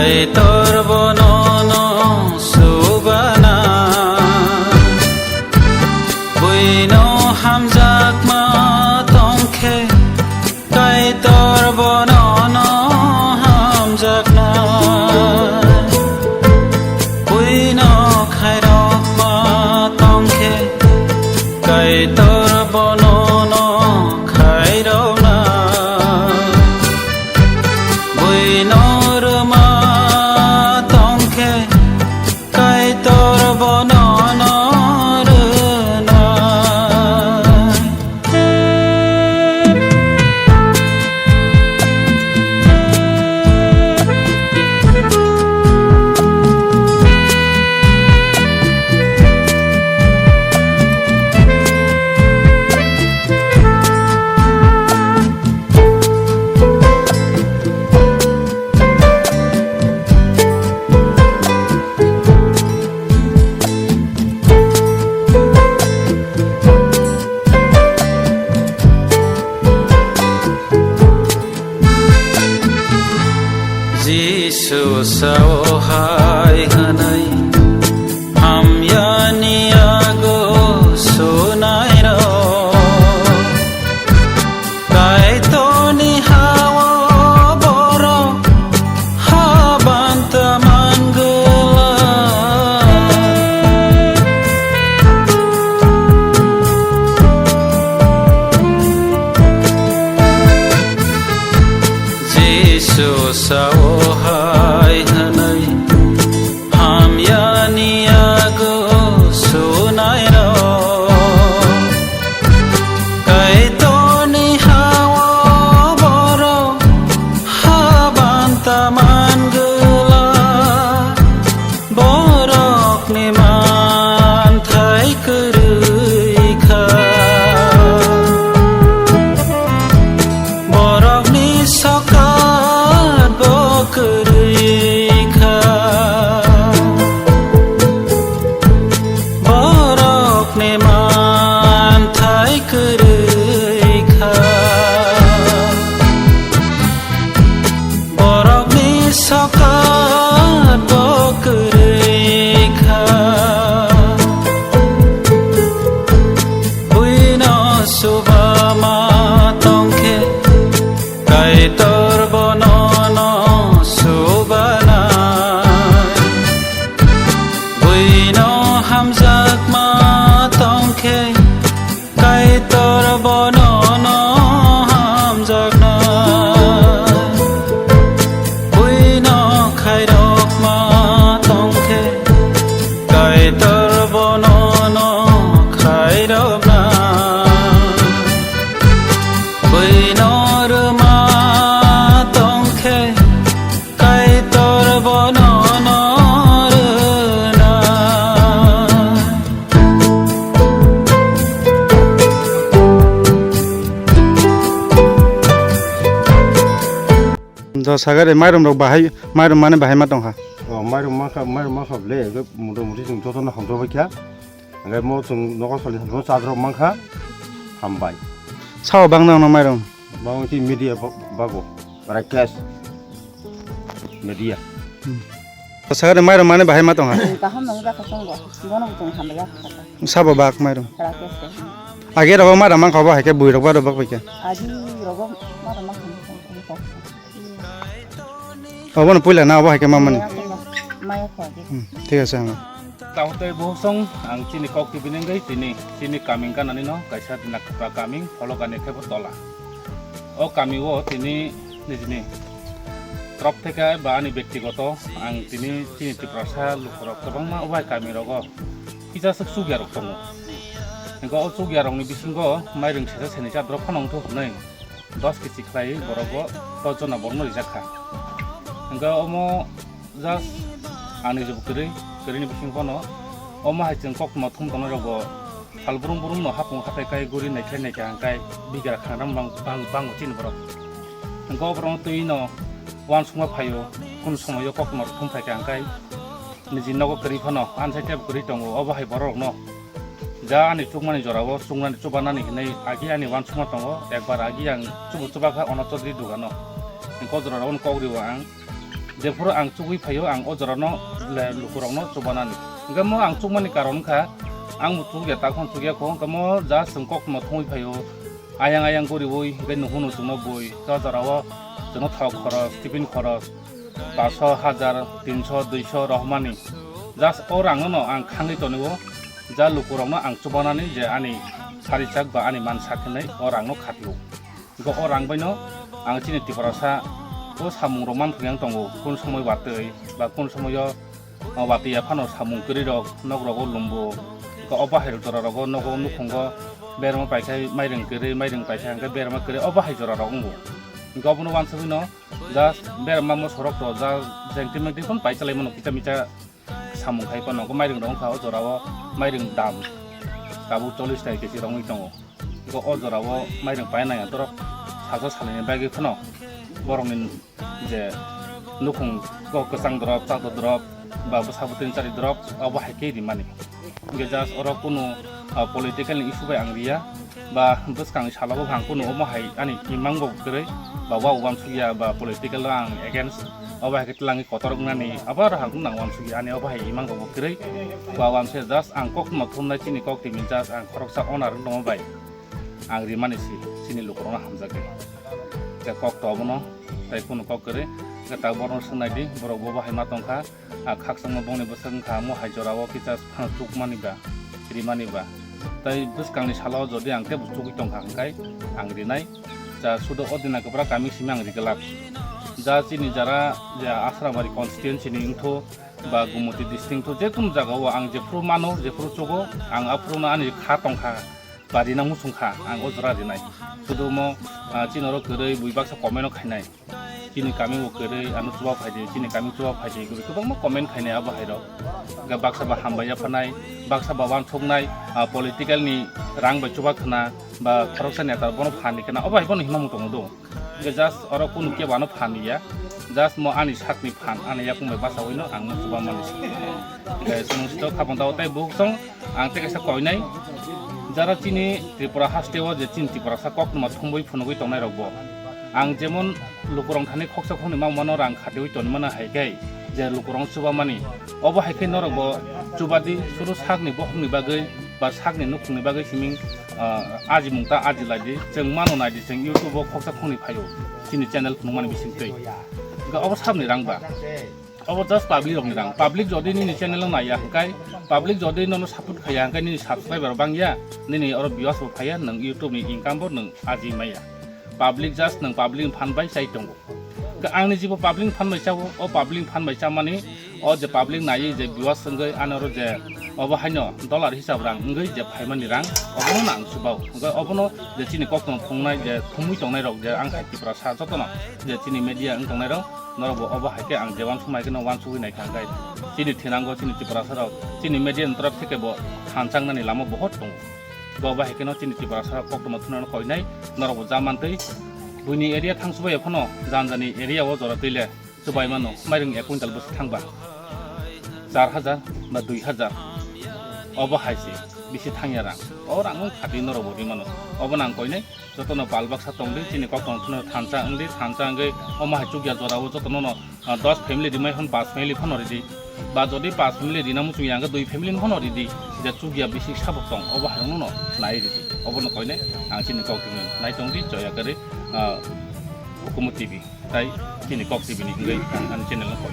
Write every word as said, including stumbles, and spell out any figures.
Kaitor bono no subana, buino hamjakma tongkhe, Kaitor bono no hamjakna, buino khairokma tongkhe, Kaitor bono no khairokna. Buino rwma tongkhe, Kaitor bono no rwnai. Jisu sao hai hwnwi, hamyani yago sunairok. Kaitorni ha-o borok habanta mangwlak. Jisu sao hai hwnwi, hamyani yago sunairok. Kaitorni ha-o borok habanta mangwlak. Borokni manthai kwrwi kha. Borokni sokat bo kwrwi kha. Borokni manthai kwrwi kha. Borokni sokat bo kwrwi kha. Buino subama tongkhe, Kaitor bono no subana. Buino hamjakma tongkhe, Kaitor bono no hamjakna. Buino khairokma tongkhe, Kaitor bono no khairokna. Buino rwma tongkhe, Kaitor bono no rwna. Do sagare mairum rok bahai, mairum mane bahai ma tongkha. O, mairum mankha, mairum mankha ble, motamuti chwng jotono hamjagwi kha. Hingke mo chwng nogo soni salo chadrok mankha. Hambai. Sao bang nang no mairum? Bang ti media ba-, bago. Rakesh. Media. Hmm. Sagare mairum mane bahai ma tongha? Kaham nang jakha chwng bo. Bono bo chwng hambai ya kha. Sabo bak mairum. Rakesh se. Age rogo mairum mankha bo hai khe bui rok ba rok bak bai khe. Agi rogo mairum mankha. Obono puila na obo hai khe mamani? Maya kho di. Hmm, thik ase, ang. Tamo tei bohok song ang chini kok tibini wngwi tini chini kaming ganani no kaisa Dinakhupra kaming Pholokani khe bo tola. O kami o tini nijini trop theke ba ani bektigoto ang tini chini Tiprasa lukurok kwbangma obo hai kami rogo kisa swk chukya rok tongo. Hingke o chukya rokni bisingo mairum sesa seni chadrok phano wngthok hwnwi. Dos kg khlai borok bo dos jona borokno rijak kha. Hingke omo just ani je kwrwi, kwrwini bising phano omo hai chwng koktma thum tongnai rok bo sal brum brum no hapung hathai kai guri naikhe naikhe hangkai bigra khangram bang, bang, bango chini borok. Hingke o borokno twi no uansukma phaio, kunu somoio koktma rok thum phaikha hangkai niji nogo kwrwi phano ansai tebo kwrwi tongo obo hai borok rokno. Ja ani chukmani jorao chuknani chubanani hinwi agi ani uansukma tongo, ekbar agi ang chubu chubakha ono Chaudhary dugano. Hingke o jorao kok rio ang. Jephuru ang chugwi phaio, ang o jorano le lukurokno chubanani. Hwnkhe mo ang chukmani karon wngkha, ang bo chukya, takhon chukya kho, hwnkhe mo just chwng koktwma thumwi phaio. Ayang ayang guriwi hwnkhe nukhungno chwngno bui, o jorao chwngno thok khoros, tiffin khoros, paso, hajar, tinso, duiso rohormani. Just o rangno ang khangwi tonio, ja lukurokno ang chubanani je ani sarichak ba ani mansak hinwi o rangno khatio. Hwnkhe o rang baino ang chini Tiprasa o samungrok manthokya wng tongo, kun somoi watwi ba kun somoio watwi ya phano samung kwrwirok, nogrogo lumbu, hwnkhe o bahairok jorarogo nogo nukhungo berma paikhe mairung kwrwi, mairung paikhe hwnkhe berma kwrwi, o bahai jorarok wngo. Hwnkhe obono wansugwino just berma mosorok to ja jengti mengti phano pai chalai mano, kisa misa samung khai phano, hwnkhe mairung rok wngkha o jorao mairung dam tabuk chollish taka kesi rogwi tongo. Hwnkhe o jorao mairung paina nangya borok salsa salnwini bagwi phano borokni je nukhung kok kwchang drop, chado drop ba bwsa bwtwi chari drop, obo hai khe rimani. Hwnkhe just oro kunu, ah, political ni issue bai ang riya, ba bwskangni salo bo ang kunu omo hai ani imang bo kwrwi, ba wa uansukya ba political o ang against, obo hai khe twlangwi kotor wngnani abo aro ang kunu ang uansukya, ani obo hai imang bo kwrwi, ba uansukya. Just ang koktwma thumnai chini kok timi, just ang khoroksa owner wng tongma bai ang rimani si chini lukurokno hamjakgwi. Khe kok to obono, tei kunu kok kwrwi, khe tak borokno swngnaidi, borok bo bahai ma tongkha, a khakchangma bongni bwswk wngkha, omo hai jorao kisa phano chukmani ba, rimani ba. Tei bwskangni salo jodi ang teibo chugwi tongkha hwnkhe ang rinai. Ja sudo o dina kwbra kami simi ang riglak. Ja chini jara je Asramari constituency ni wngthu ba Gumoti district wngthu, je kunu jagao ang jephuru mano, jephuru chugo, ang aphuru no ani kha tongkha. Ba rina muchung kha, ang o jora rinai. Sudu mo, ah, chini oro kwrwi bui baksa comment o khainai. Chini kami bo kwrwi, ano chuba phaidi, chini kami chuba phaidi, kwrwi kwbangma comment khainai abo hai rok. Ga baksa ba hambai ya phanai, baksa ba wansuknai, ah, political ni rang bai chuba khna, ba khoroksa neta bono phan ni khna, obo hai bono hima muchung do. Hwnkhe just oro kunu kebo ano phan ya. Just mo ani sakni phan, ani yakung bai bachawino ang no chuba mani se. Hwnkhe chwng sito khapang tao tei bukhuk song ang tei kaisa koinai. Jara chini Tripura haste o je chini Tiprasa koktwma thumwi phunugwi tongnai rok bo. Ang jemon lukurok thani khoksa khoknwi ma mano rang khatiwi tonwi mano hai khe je lukurok chuba mani. Obo hai khe norok bo chubadi suru sakni bokhokni bagwi ba sakni nukhungni bagwi siming, ah, ajimung ta aji lai di, chwng mano nai di, chwng YouTube o khoksa khoknwi phaio, chini channel phunukmani bisingtwi. Hwnkhe obo sabni rang ba? Obo just public rokni rang. Public jodi nini channel no naiya hwnkhe, public jodi nono support khaiya hwnkhe, nini subscriber bangya, nini oro viewers bo phaiya, nwng YouTube ni income bo nwng aji maya. Public just nwng public ni phan bai chai tongo. Khe angni jibo public ni phan bai chao, o public ni phan bai chamani, o je public naiwi je viewers wngwi ani oro je obo haino dollar hisab rang wngwi je phaimani rang, obono ang chubao. Hwnkhe obono je chini koktwma phungnai je thumwi tongnai rok je ang hai Tiprasa jotono je chini media wng tongnai rok, norok bo obo hai khe ang je wansukmai kheno wansugwi naikha hwnkhe chini thinango chini Tiprasa rok chini media ni torop theke bo thanchang nani lama bohot tongo. Bo bahai kheno chini Tiprasa koktwma thunano koinai, norok bo ja mantwi. Buini area thangsubai phano janjani area o jora twi le chubai mano, mairung ek quintal bwswk thangba char hajar ba dui hajar, obo hai se bisi thangya rang. O rang wng khati norok bo ri mano, obo nang koinai. Jotono pal baksa tongdi, chini koktwma thunano thansa wngdi, thansa wngwi omo hai chukya jorao jotono no ah, dos family rimai hwn pas family phano ridi. Ba jodi pas family rina muchung ya hwnkhe dui family phano ridi. Je chukya bisi sabuk tong, obo hai rokno no nai ridi. Obono koinai ang chini kok tini nai tongdi, joya kari, ah, Hukumu T V. Tai chini kok T V ni hwnkhe ang ani channel no koi.